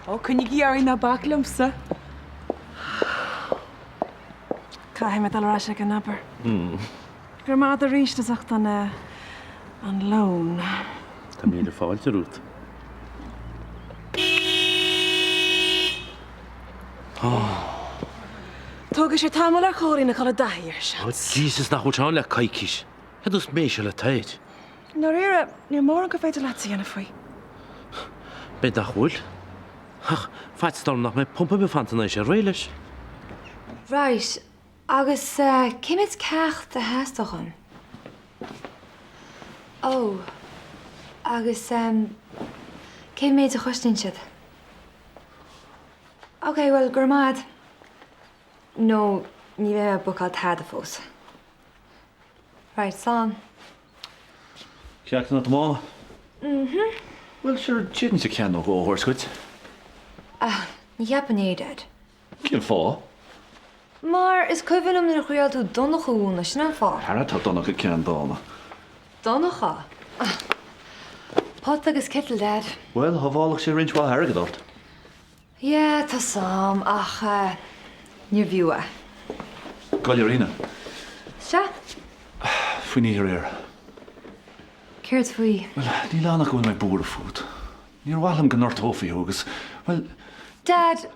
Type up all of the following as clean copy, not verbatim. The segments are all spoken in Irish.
Ó, coinnígí oraibh, ná bac liomsa. Caithfidh mé dul ar ais ag an obair. Go raibh maith agat arís as ucht an, an lón. Tá míle fáilte romhat. Tógfaidh sé tamall ar Chóilín a dhul i dtaithí air, seans. Ó Jesus, nach bhfuil sé ann le coicís. Céard is mé seo le tair? I ndáiríre, níl mórán gur féidir leat a dhéanamh faoi. B'fhéidir nach bhfuil. Ach faitíos orm nach mbeidh punt ar bith fanta in aois ar réidh leis. Right, agus cé mhéad ceacht a theastódh uaim? Oh, agus cé mhéad a chosnaíonn siad? Ok, bhuel, go raibh maith a'd. No, ní bheidh mé ag bookáil tada fós. Right, slán. Ceachtanna tiomána? Mhm. Bhuel, sure, d'fhéadfainnse ceann nó dhó a thabhairt dhuit. Ah, ní cheapfainn é, Dad. Cén fáth? Mar is cuimhin liom nuair a thriail tú Donncha a mhúineadh, sin an fáth. Ara, tá Donncha ceanndána. Donncha? Ah. Pot agus citeal, Dad. Bhuel, shábhálfadh sé roinnt mhaith airgid ort. Yeah, tá 's a'm, ach níorbh fhiú é. Goil ar Aoine. Sea. Faoin oíche aréir. Céard faoi? Bhuel, níl ann ach go bhfuil mé buartha fút. Níor mhaith liom go ngortófaí thú agus, bhuel. Dad,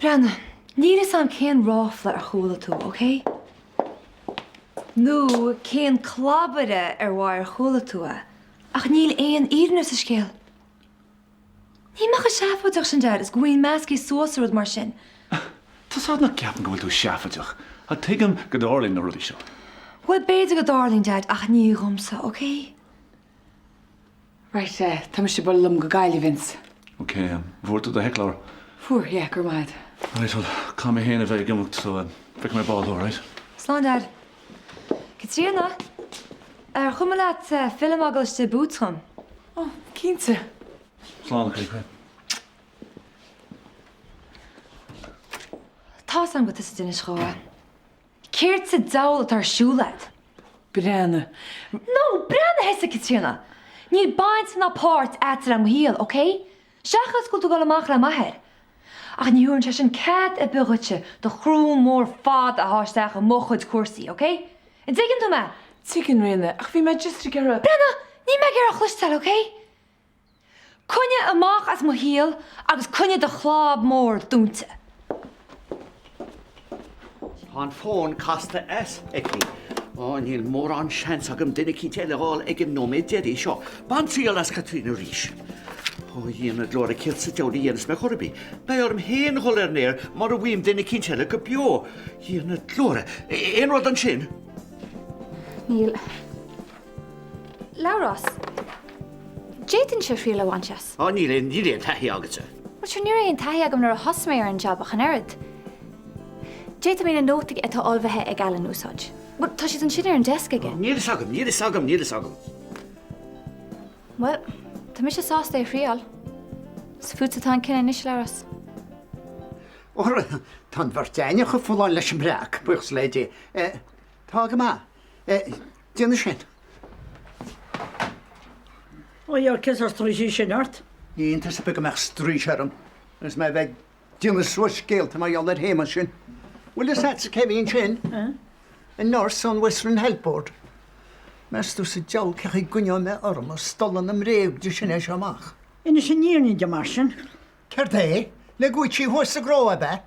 breathnaigh, níl 'fhios a'm cén ráfla ar chuala tú, ok? Nó cén clabaire ar mhair chuala tú é, ach níl aon fhírinne sa scéal. Níl mé chomh seafóideach sin, Dad, is go bhfaighinn measctha suas le rud mar sin. Tá's a'd nach gceapaim go bhfuil tú seafóideach. Ach tuigim go dtarlaíonn na rudaí seo. Bhuel, b'fhéidir go dtarlaíonn, Dad, ach ní dhomsa, ok? Right, eh, tá mise ag dul liom go Gaillimh, Vince. Ok, an bhfuair tú do sheicleabhar? Fuair, yeah, go raibh maith a'd. Right, bhuel, caithfidh mé féin a bheith ag imeacht, so, eh, feicfidh mé ball thú, alright? Slán, Dad. Caitríona, ar chuma leat filleadh ag dul istigh boots dhom? Oh, cinnte. Slán, a chroí. Tá's a'm gur tusa a d'inis dhó é. Céard sa diabhal atá ar siúl a'd? Breathnaigh. No, breathnaigh thusa, Caitríona! Níl baint ná páirt a'dsa le mo shaol, ok? Seachas go bhfuil tú ag dul amach le m'athair. Ach ní thabharann sé sin cead ar bith dhuitse do shrón mór fada a shá isteach i mo chuid cúrsaí, ok? An dtuigeann tú mé? Tuigeann, Ríona, ach bhí mé just ag iarraidh. Breathnaigh, níl mé ag iarraidh a chloisteáil, ok? Coinnigh amach as mo shaol agus coinnigh do chlab mór dúnta. Tá an fón casta as aici. Ó, níl mórán seans agam duine eicínt eile a fháil ag an nóiméad deiridh seo. Bain triail as Caitríona arís. Ó, a Dhia na glóire, céard sa diabhal a dhéanfas mé chor ar bith? Beidh orm féin dhul ar an aer mura bhfaighim duine eicínt eile go beo. Dhia na glóire! Aon rud ansin? Níl. Labhrás, d'fhéadfainnse triail a bhaint as. Á, níl aon, níl aon taithí agatsa. Bhuel, sure, ní raibh aon taithí agam nuair a thosaigh mé ar an jab ach an oiread. D'fhéadfadh mé na nótaí atá ullmhaithe ag Alan a úsáid. Bhuel, tá siad ansin ar an desk aige. Níl fhios agam, níl fhios agam, níl fhios agam. Bhuel, tá mise sásta é a thriáil. Is fútsa atá an cinneadh anois, a Labhráis. Óra, tá an bheirt againne chomh folláin leis an mbreac, buíochas le Dia. Tá go maith. Déanfaidh sin. Ó a cén sórt straoisí sin ort? Ní iontas ar bith go mbeadh straois orm agus mé a bheith ag déanamh suas scéalta mar gheall ar Shéamus sin. Bhfuil fhios a'dsa cé bhí ansin? An nurse ón Western Health Board. Meas tú sa diabhal cé chaoi gcoinneoidh mé orm ag stolladh na mbréag di sin as seo amach? Inis an fhírinne di mar sin. Céard é? Le go bhfaighidh sí thuas sa gcró ab ea?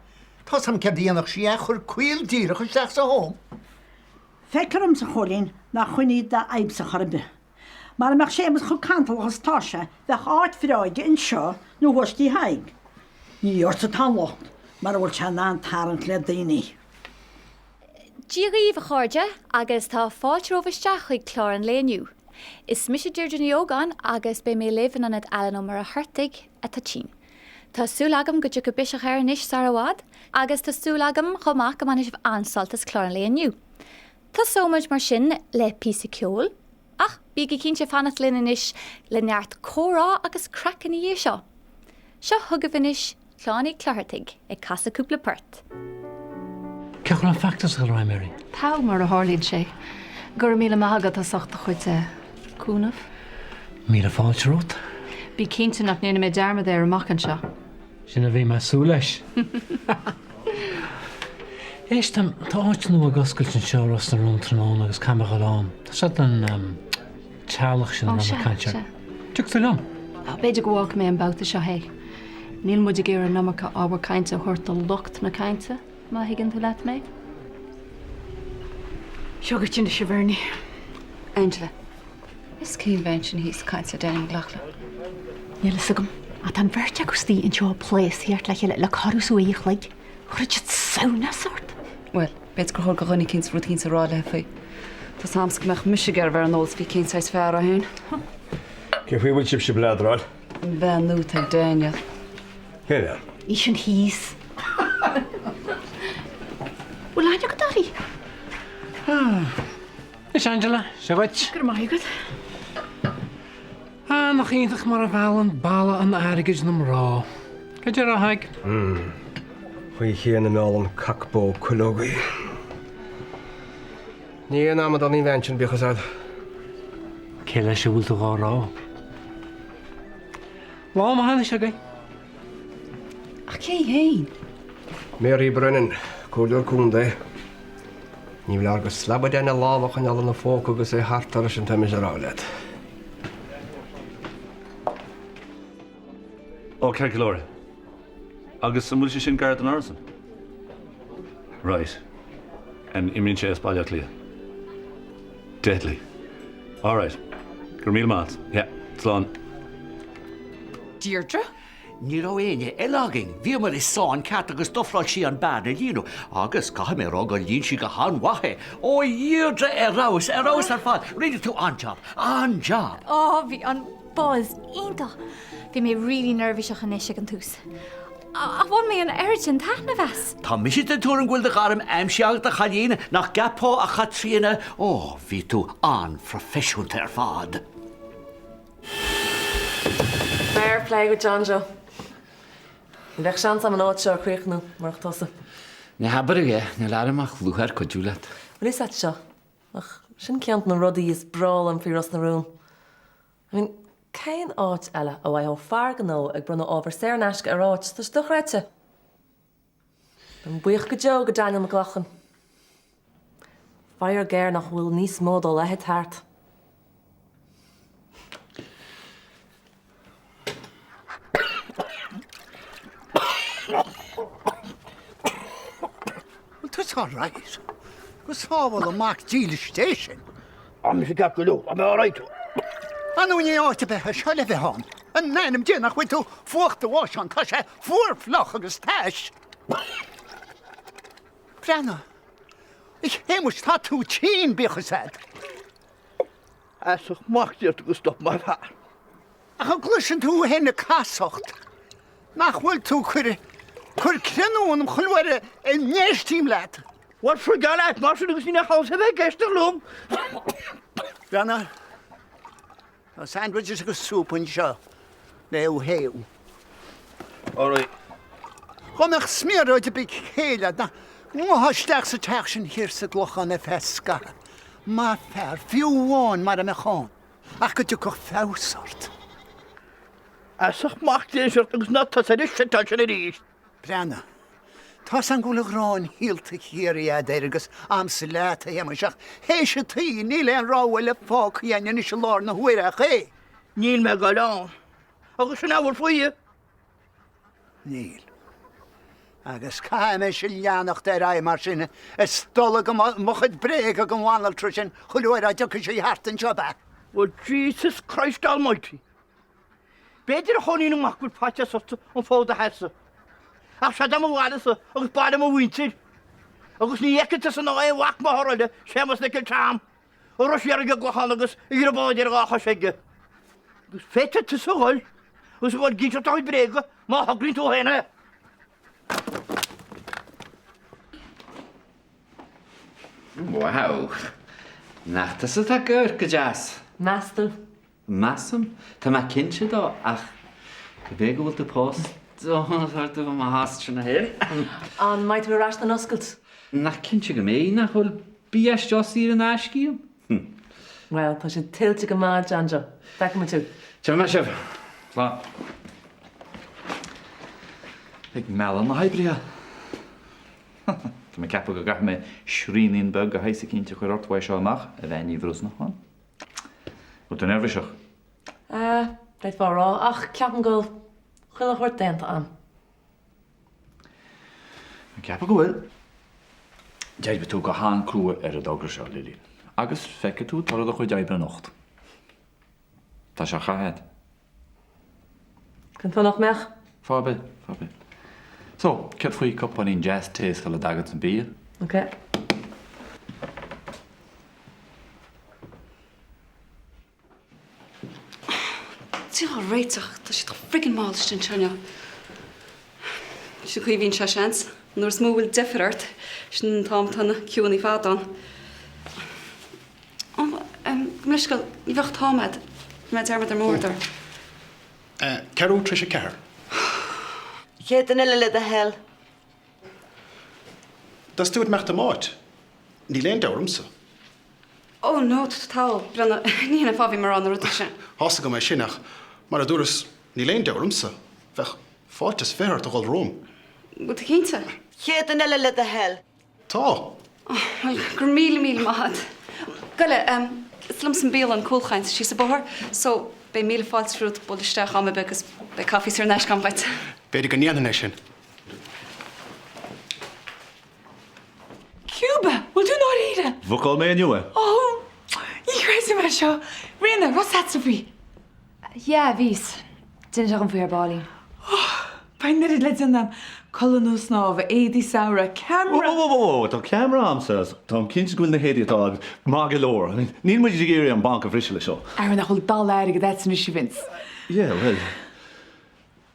Tá's a'm céard a dhéanfadh sí, é a chur caol díreach isteach sa home. Feictear dhomsa, a Chóilín, nach shin í d'fhadhbsa chor ar bith. Mara mbeadh Séamus chomh cantalach is atá sé, bheadh áit bhreá aige anseo nó thuas tigh Thaidhg. Ní ortsa atá an locht, mara bhfuil sé in ann tarraingt le daoine. Dia dhaoibh, a chairde, agus tá fáilte romhaibh isteach chuig clár an lae inniu. Is mise Deirdre Ní Ógáin agus beidh mé libh in ionad Alan Ó Muircheartaigh, atá tinn. Tá súil agam go dtiocfaidh biseach air anois sar i bhfad, agus tá súil agam chomh maith go mbainfidh sibh an-sult as clár an lae inniu. Tosóimid mar sin le píosa ceoil, ach bígí cinnte fanacht linn anois le neart comhrá agus craic ina dhiaidh seo. Seo chugaibh anois Clann Uí Chlochartaigh ag casadh cúpla port. Cén chaoi a bhfuil an feachtas ag dul ar aghaidh, Mary? Togha, mar a tharlaíonn sé. Go raibh míle maith agat as ucht do chuid cúnamh. Míle fáilte romhat. Bí cinnte nach ndéanfaidh mé dearmad air amach anseo. Sin a bhí mé ag súil leis. Éist, tá áit nua ag oscailt anseo i Ros na Rún tráthnóna agus caithfidh mé a dhul ann. Tá sé don teaghlach sin a raibh mé ag caint air. Tiocfaidh tú liom? B'fhéidir go bhfágfaidh mé an babhta seo é. Níl muid ag iarraidh an iomarca ábhar cainte a thabhairt do lucht na cainte, má thuigeann tú leat mé. Seo dhuit anois, a Bhernie. Angela. Is cén bhean sin thíos ag caint le Danny McLaughlin? Níl fhios agam. Ach tá an bheirt acu istigh anseo ag pléascairt le chéile le corradh is uair a chloig. Chuirfeadh siad samhnas ort. Bhuel, b'fhéidir gur chóir do dhuine eicínt rud eicínt a rá léi faoi. Tá 's a'msa go mbeadh mise ag iarraidh bheith ar an eolas faoi cén saghas fear é féin. Cé faoi a bhfuil sibhse ag bladráil? An bhean nua atá ag Daniel. Cén bhean? Í sin thíos. Bhfuil aithne agat uirthi? Anois Angela, seo dhuit. Go raibh maith agat. Ah, nach iontach mar a mheallann boladh an airgid na mná. Cad déarfá, a Thaidhg? An chaoi chéanna a meallann cac bó cuileogaí. Ní aon amadán í an bhean sin, bíodh fhios a'd. Cé leis a bhfuil tú dhá rá? Lá maith anois againn. Ach cé hí fhéin? Mary Brennan, Comhairleoir Contae. Ní foláir go slabhra ina lámh a choinneáil ina phóca agus é thart uirthi sin tá mise a rá leat. Ó, ceart go leor. Agus an bhfuil sé sin gar don árasán? Right. An imríonn sé as Baile Átha Cliath? Deadly. Alright. Go raibh míle maith agat. Yeah. Slán. Deirdre? Ní raibh éinne eile againn. Bhíomar i sáinn ceart agus d'ofráil sí an bearna a líonadh. Agus caithfidh mé a rá gur líon sí go han-mhaith é. Ó a Dheirdre, ar fheabhas, ar fheabhas ar fad! Rinne tú an-jab, an-jab! Ó, bhí an buzz iontach! Bhí mé really neirbhíseach anois ag an tús. Ach bhain mé an oiread sin taitneamh as! Tá mise den tuairim go bhfuil do ghairm aimsithe agat, a chailín, nach gceapfá, a Chaitríona? Ó, bhí tú an-phroifisiúnta ar fad. Fair play dhuit John Joe. Ní bheadh seans agam an áit seo a chríochnú murach tusa. Ná habair a dhath, níl orm ach lúcháir cuidiú leat. Bhfuil fhios a't seo, ach sin ceann de na rudaí is breá liom faoi Ros na Rún. I mean, cén áit eile a bhfaighfeá fear gnó ag bronnadh ábhar saor in aisce ar áit, tá sé dochreidte. Beidh mé buíoch go deo go Daniel McLaughlin. Faraor géar nach bhfuil níos mó dá leithéid thart. Bhfuil tusa all right? Go sábhála an mac dílis Dé sin. Tá mise ceart go leor, tá mé all right. Ar ndóigh ní áit ar bith é seo le bheith ann. In ainm Dé nach bhfuil tú fuachta bháis ann, tá sé fuar fliuch agus tais. Breathnaigh. A Shéamuis, tá tú tinn, bíodh fhios a'd. Feasach mac Dé ort go stop mar fear. Ach an gcloiseann tú fhéin ag casacht? Nach bhfuil tú cuir cuir críonadh ionam chuile uair a n-éistím leat. Bhuel, frigeáil leat mar sin agus ní nach ann a bheith ag éisteacht liom. Breathnaigh. Tá sandwiches agus súp anseo le thú a théamh. Alright. Dhá mbeadh smior ar bith céille agat, nach ngabhfá isteach sa teach sin thiar sa gClochán ar feadh scaithimh. Maith fear, fiú amháin mar a mbeadh ann, ach go dtiocfadh feabhas ort. Feasach mac Dé ort agus ná tosaigh ar an seiteáil sin arís. Breathnaigh. Tá's a'm go bhfuil an ghráin shaolta shíoraí a'd air agus a'msa leat, a Shéamais, ach théis an tsaoil níl aon rogha eile fágtha againn anois i lár na huaire ach é. Níl mé ag goil ann. Agus sin ábhar faoi. Níl. Agus caithfidh mise leanacht ar aghaidh mar sin ag stolladh mo chuid bréaga don bhanaltra sin chuile uair a dtiocfaidh sí thart anseo, ab ea? Well, Jesus Christ Almighty! B'fhéidir a Chóilín an mhac go bhfuil faitíos ortsa an fód a sheasamh. Ach seod é mo bhaile-sa agus baile mo mhuintir. Agus ní fheicfidh tusa ná aon mhac máthar eile, Séamus Mhicil Tom, a raibh siar ag an gClochán agus a ghiobóid ar a dhá chois aige. Agus féadfaidh tusa a dhul agus a dhul ag inseacht do chuid bréaga má thograíonn tú féin é. Wow! Nach tusa atá ag amharc go deas? Meas tú? Measaim. Tá mé cinnte dó, ach cibé go bhfuil tú pósta, tá tú i mo thost sin a thuill. An mbeidh tú ar ais don oscailt? Nach cinnte go mbeidh, nach bhfuil bia isteach saor in aisce ann? Bhuel, tá sé tuillte go maith, John Joe. Feicfidh muid thú. Tchífidh mé sibh. Slán. Ag mealladh na hoibrithe. Tá mé ag ceapadh go gcaithfidh mé srianín beag de shaghas eicínt a chur ort uaidh seo amach, a Bhean Ní Bhrosnacháin. Bhfuil tú neirbhíseach? Eh, d'fhéadfá a rá, ach ceapaim go bhfuil chuile shórt déanta a'm. Ag ceapadh go bhfuil. D'oibrigh tú go han-crua ar an dtogra seo, Lillian, agus feicfidh tú toradh do chuid oibre anocht. Tá sé á chaith a'd. Cén fáth nach mbeadh? Fáth ar bith, fáth ar bith. So, céard faoi cupáinín deas tae sula dtagann an bia? Ok. Dia á réiteach, tá siad chomh friggin mall istigh anseo inniu. Sin an chaoi a bhíonn sé, seans. An uair is mó a bhfuil deifir ort, sin an t-am atá na queueannaí fada ann. Ó, gabh mo leithscéal, ní bheadh t-am a'd. Rinne mé dearmad ar m'uaireadóir. Ceathrú tar éis a ceathair. Chéad duine eile le do thoil. Dá tú ag imeacht i m'áit, níl aon deabhadh ormsa. Oh no, tá, Brenna, ní hin an fáth a bhí mé ag rá na rudaí sin. Tá's agam é sin ach, mar a dúras, níl aon deabhadh ormsa. Bheadh fáilte is 20 ort a dhul romham. Bhfuil tú cinnte? Chéad duine eile le do thoil. Tá. Oh, bhuel, go raibh míle míle maith agat. Goile, is liomsa an bialann Cúlchaint síos an bóthar, so beidh míle fáilte romhat bualadh isteach am ar bith agus beidh caife saor in aisce agam dhuit. B'fhéidir go ndéanfainn é sin. Cuba! Bhfuil tú i ndáiríre? Bhookáil mé inniu é. Ó, ní chreidim é seo. Ríona, raibh 's a'dsa faoi? Yeah, bhíos. D'inis sé dhom faoi ar baillín. Ó, beidh an oiread le déanamh a'm. Culaith nua snámha, éadaí samhraidh, ceamara. Whoa, whoa, whoa, whoa, tá ceamara a'msa agus táim cinnte go bhfuil na héadaí atá agat maith go leor. I mean, níl muid ag iarraidh an banc a bhriseadh le seo. Ara nach bhfuil dall airgead a'dsa anois, a Vince? Yeah, bhuel.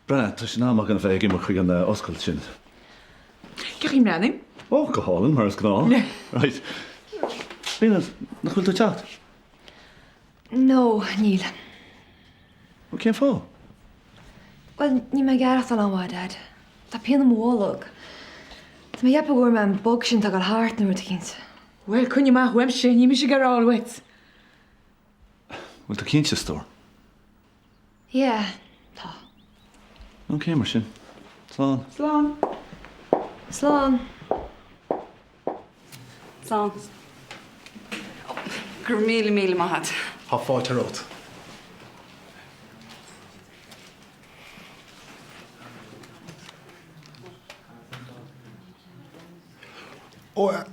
Brenna, tá sé in am againn a bheith ag imeacht chuig an oscailt sin. Cén chaoi a mbreathnaím? Ó, go hálainn, mar is gnáth. Right. Ríona, nach bhfuil tú ag teacht? No, níl. Ó, cén fáth? Bhuel, níl mé ag aireachtáil an-mhaith, a Dhaid. Tá pian i mo bholg. Tá mé ag ceapadh go bhfuair mé an bug sin atá ag dul thart nó rud eicínt. Bhuel, coinnigh amach uaimse, ní mise ag gearán uait. Bhfuil tú cinnte, a stór? Yeah, tá. Ok, mar sin. Slán. Slán. Slán. Slán. Go raibh míle míle maith agat. Tá fáilte romhat. Ó, eh.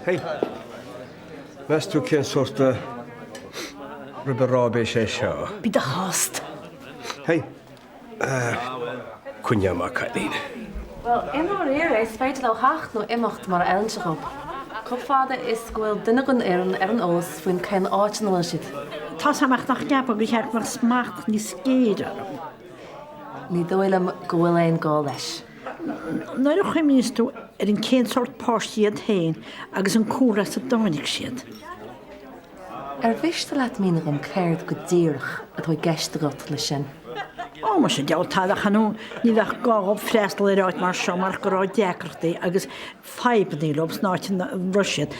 Hey, meas tú cén sórt ribe ráibe é seo? Bí i do thost. Hey, coinnigh amach, cailín. Bhuel, i ndáiríre, is féidir leo theacht nó imeacht mar a fheileann sé dhóibh. Chomh fada is go bhfuil duine den fhoireann ar an eolas faoin cén áit ina bhfuil siad. Tá's a'm ach nach gceapfá gur cheart go mbeadh smacht níos géire orm. Ní dóigh liom go bhfuil aon gá leis. Nuair a chuimhníos tú ar an cén sórt páistí iad féin agus an cúlra as a dtáinig siad. Ar mhiste leat míniú dhom céard go díreach atá i gceist agat leis sin? Ó, muise, deabhal tada ach ar ndóigh ní bheadh gá dhóibh freastal ar áit mar seo marach go raibh deacrachtaí agus fadhbannaí leo san áit ina raibh siad.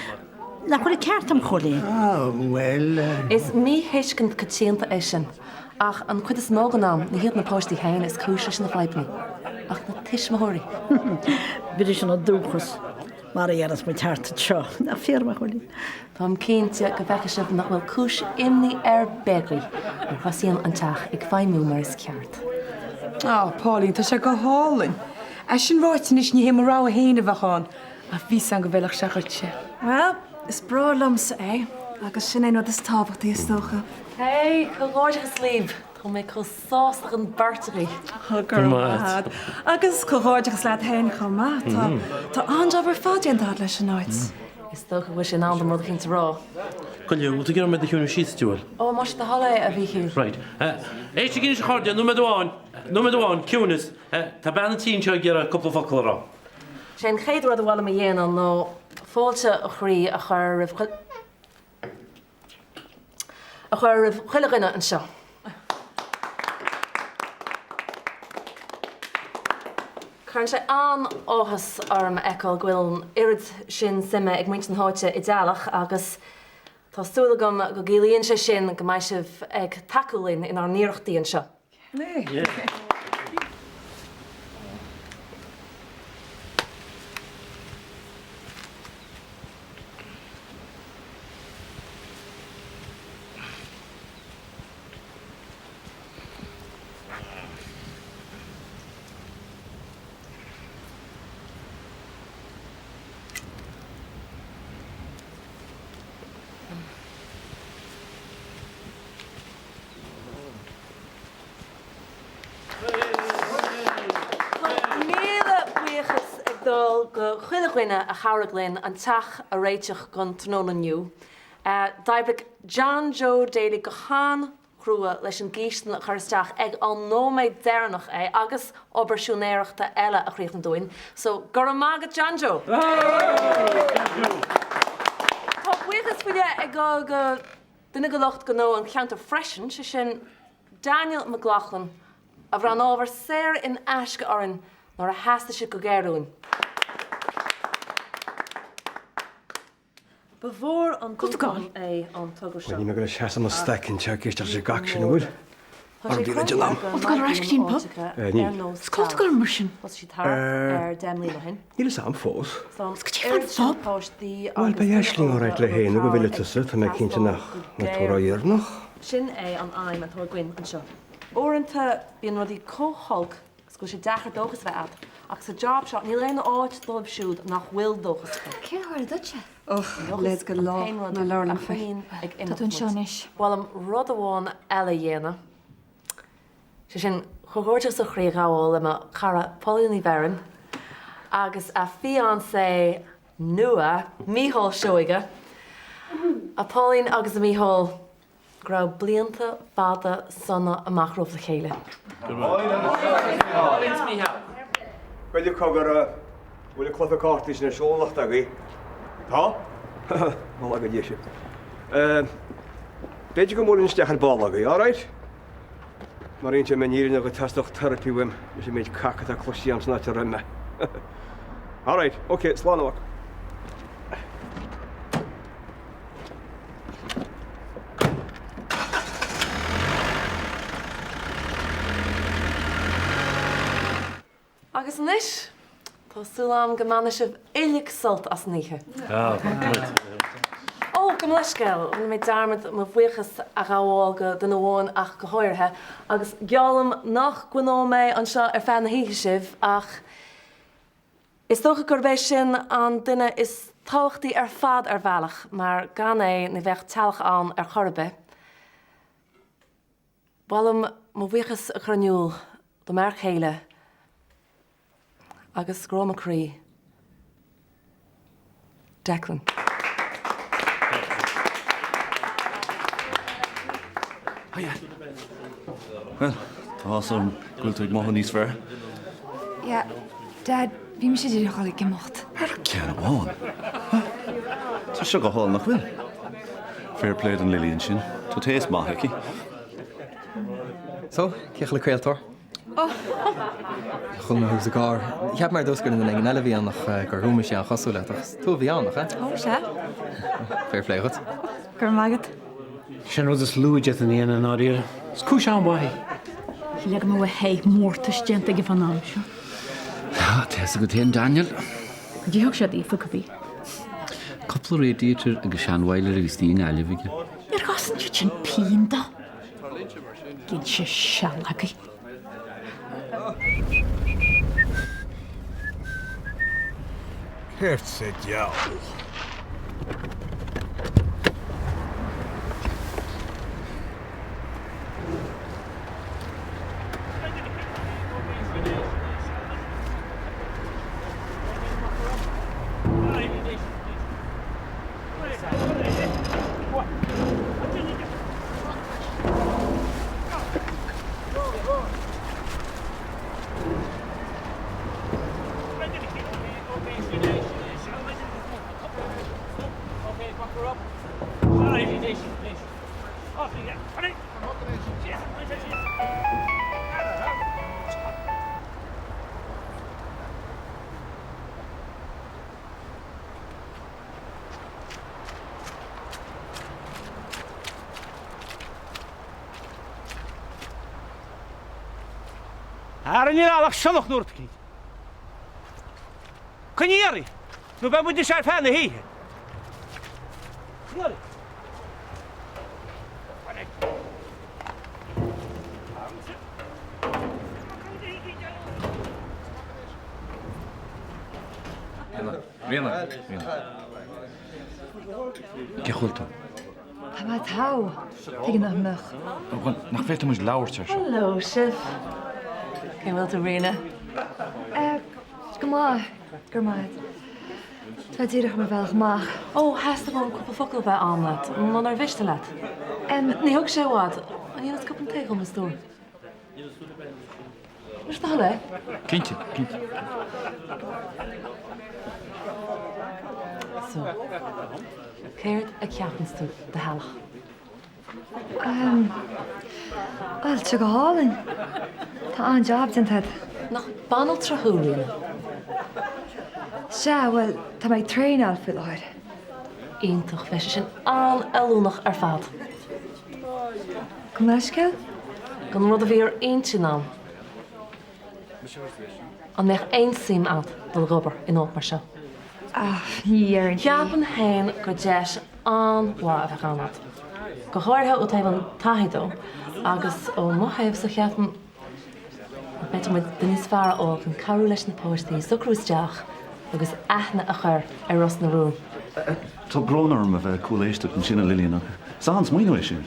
Nach bhfuil an ceart a'm, a Chóilín? Á, bhuel. Is míthuiscint coitianta é sin, ach an chuid is mó den am ní hiad na páistí féin is cúis leis na fadhbanna, ach na tuismitheoirí. Briseann an dúchas. Mar a dhéanas muid thart anseo. Nach fíor, a Chóilín? Táim cinnte go bhfeicfidh sibh nach bhfuil cúis imní ar bith agaibh nuair a thosaíonn an teach ag feidhmiú mar is ceart. Á, Pauline, tá sé go hálainn. É sin ráite anois, ní hé mo rogha féin a bheadh ann, ach bhí 's agam go bhfeilfeadh sé dhuitse. Bhuel, is breá liomsa é, agus sin é an rud is tábhachtaí, is dócha. Hey, comhghairdeachas libh! Tá mé chomh sásta don bheirt agaibh. Go raibh maith agat. Agus comhghairdeachas leat féin chomh maith. Tá tá an-jab ar fad déanta agat leis an áit. Is dócha go bhfuil sé in am dom rud eicínt a rá. Gabh i leith, bhfuil tú ag iarraidh mé do chiúnú síos, diabhal? Ó, más é do thoil é, a Mhíchíl. Right. Éistigí anois a chairde, nóiméad amháin, nóiméad amháin, ciúnas. Tá bean an tí anseo ag iarraidh cúpla focal a rá. Sé an chéad rud a mhaith liom a dhéanamh ná fáilte ó chroí a chur roimh a chur roimh chuile dhuine anseo. Cuireann sé an-áthas orm a fheiceáil go bhfuil an oiread sin suime ag muintir na háite i dteaghlach agus tá súil agam go gciallaíonn sé sin go mbeidh sibh ag tacú linn inár n-iarrachtaí anseo. Tá míle buíochas ag dul go chuile dhuine a chabhraigh linn an teach a réiteach don tráthnóna inniu. D'oibrigh John Joe Daly go han-chrua leis an gcístin a chur isteach ag an nóiméad deireanach é agus obair siúinéireachta eile a chríochnú dúinn. So, go raibh maith agat John Joe! Tá buíochas faoi leith ag dul go Duine de lucht gnó an cheantair freisin, sé sin Daniel McLaughlin, a bhronn ábhar saor in aisce orainn nuair a theastaigh siad go géar uainn. Ba mhór an dúshlán é an togra seo. Bhuel, níl mé ag dul a seasamh i mo staic anseo ag éisteacht leis an gcac sin, an bhfuil? Tá sé cruthaithe go n-oibríonn áiteacha ar nós teaghlach. Thosaigh siad thart ar 10 mbliana ó shin. Níl fhios a'm fós. Is go dtí fan páistí Bhuel, agus beidh daoine Aisling óga alright a le bhfuil héinne go cabhair bhfilleadh ag tusa, tá mé cinnte teastáil nach go mbeidh tú géar. ródheireanach. Sin é an aidhm atá againn anseo. Uaireanta bíonn rudaí chomh holc is go bhfuil sé deacair dóchas a bheith agat, ach sa job seo níl aon áit dóibh siúd nach bhfuil dóchas acu. Cén tharla duitse? Och, leid go lá ná labhair liom faoi. Tá tú anseo anois. Ba mhaith liom rud amháin eile a dhéanamh, sé sin comhghairdeachas ó chroí a ghabháil le mo chara Pauline Ní Bheirn agus a fiancé nua Mícheál Seoige. A Pauline agus a Mhícheáil, Go raibh blianta fada sona amach romhaibh le chéile. Bhuel, cogar, an bhfuil an cluiche cártaí sin ar siúl anocht agaibh? Tá? Moladh go Dia sibh. B'fhéidir go mbuailfinn isteach ar ball agaibh, alright? Mar inseoidh mé an fhírinne dhuit theastódh therapy uaim leis an méid cac atá cloiste agam san áit a raibh mé. Alright, ok, slán a mhac. Agus anois, tá súil agam go mbainfidh sibh uilig sult as an oíche. Ó, gabh mo leithscéal, rinne mé dearmad mo bhuíochas a ghabháil go duine amháin ach go háirithe, agus geallaim nach gcoinneoidh mé anseo ar feadh na hoíche sibh, ach is dócha gurb é sin an duine is. tábhachtaí ar fad ar bhealach, mar gan é ní bheadh teaghlach ann ar chor ar bith. Ba mhaith liom mo bhuíochas a chur in iúl do m'fhear céile agus grá mo chroí, Declan. Hiya. Bhuel, tá áthas orm go bhfuil tú ag mothú níos fearr. Yeah, Dad, bhí mise díreach ag dul ag imeacht. Ar ceann amháin? Tá seo go hálainn, nach bhfuil? Fair play don Lily ansin. Tá taste maith aici. So, cén chaoi le craoltóir? Chuala mé thú sa gcarr. Cheap mé ar dtús gur duine éigin eile a bhí ann ach gur fhuaimnigh sé an-chosúil leat ach is tú a bhí ann, nach ea? Ó, sea. Fair play dhuit. Go raibh maith agat. Sin rud is lú a d'fhéadfainn a dhéanamh i ndáiríre. Is cúis an-mhaith í. Shílfeá go mbeadh a sháith mórtais déanta aige fán am seo. Tá a fhios agat féin, Daniel. Cad é a thug sé daofa, cibé? Cúpla radiator agus seanbhoiler agus istigh i nGaillimh aige. Níor chosain siad sin pingin dó. Ghin sé sealagaí. Céard sa diabhal? Ara níl ann ach sionnach nó rud eicínt. Coinnigh uirthi, nó beidh muid anseo ar feadh na hoíche. Coinnigh uirthi. Ríona, Ríona. Cén chaoi a bhfuil tú? Tá mé togha. Tuige nach mbeadh? Bhuel, nach bhféadfadh muid labhairt ar seo? Hello sibh. Cén chaoi a bhfuil tú, Ríona? Eh, go maith. Go raibh maith agat. Tá díreach ar mo bhealach amach. Ó, theastaigh uaim cúpla focal a bheith a'm leat, munar mhiste leat. Ní thógfaidh sé i bhfad. An ndéanfaidh tú cupán tae dhom, a stór? Leis do thoil é? Cinnte, cinnte. So, céard a cheapanns tú de theaghlach? Bhuel, tá sé go hálainn. Tá an-jab déanta agat. Nach banaltra thú, Ríona? Sea, bhuel, tá mé ag traenáil faoi láthair. Iontach, bheadh sé sin an-fheiliúnach ar fad. Gabh mo leithscéal? Don rud a bhí ar intinn a'm. An mbeadh aon suim a'd dul ag obair in áit mar seo? Ah, ní dhéarfainn. Ceapaim féin gur deis an-mhaith a bheadh ann a'd. Go háirithe ó taobh an taithí dó, agus ó mo thaobhsa ceapaim go bhféadfadh muid duine níos fearr a fháil chun cabhrú leis na páistí socrú isteach agus aithne a chur ar Ros na Rún. Tá brón orm a bheith ag cúléisteacht ansin, a Lillian, ach is an-smaoineamh é sin.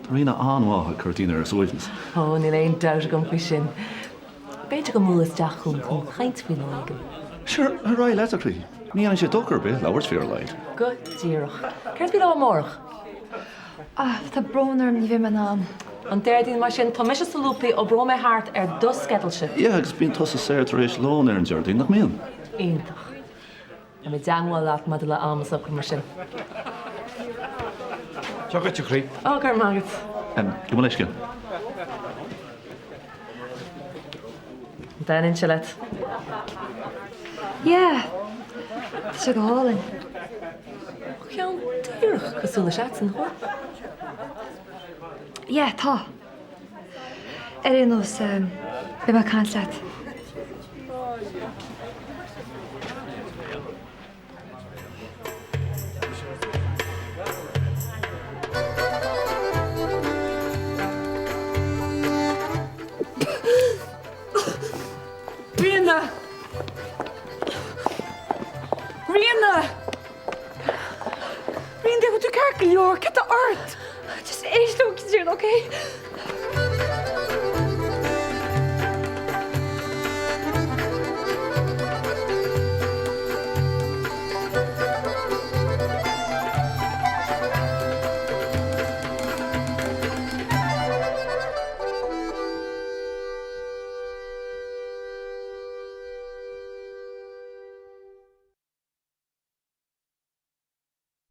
Tá Ríona an-mhaith ag cur daoine ar a suaimhneas. Ó, níl aon dabht agam faoi sin. B'fhéidir go mbuailfeá isteach chugam chun caint faoi lá éigin. Sure, ar aghaidh leat, a chroí. Ní dhéanann sé dochar ar bith labhairt faoi ar a laghad. Go díreach. Céard faoi lá amárach? Ah, tá brón orm, ní bheidh mé in ann. An Déardaoin mar sin, tá mise solúbtha, oibreoidh mé thart ar do sceidilse. Yeah, agus bíonn tusa saor tar éis lóin ar an Déardaoin, nach mbíonn? Iontach. Beidh mé i dteangmháil leat maidir le am a socrú mar sin. Seo dhuit, a chroí. Ó, go raibh maith agat. Gabh mo leithscéal. An dtaitníonn sé leat? Yeah, tá sé go hálainn. Tá ceann díreach cosúil leis a'dsa, nach bhfuil? Yeah, tá. Ar aon nós, beidh mé ag caint leat. Ríona! Ríona! Bean Dé, bhfuil tú ceart go leor? Cad tá ort? Just éist liom, Caitríona, ok?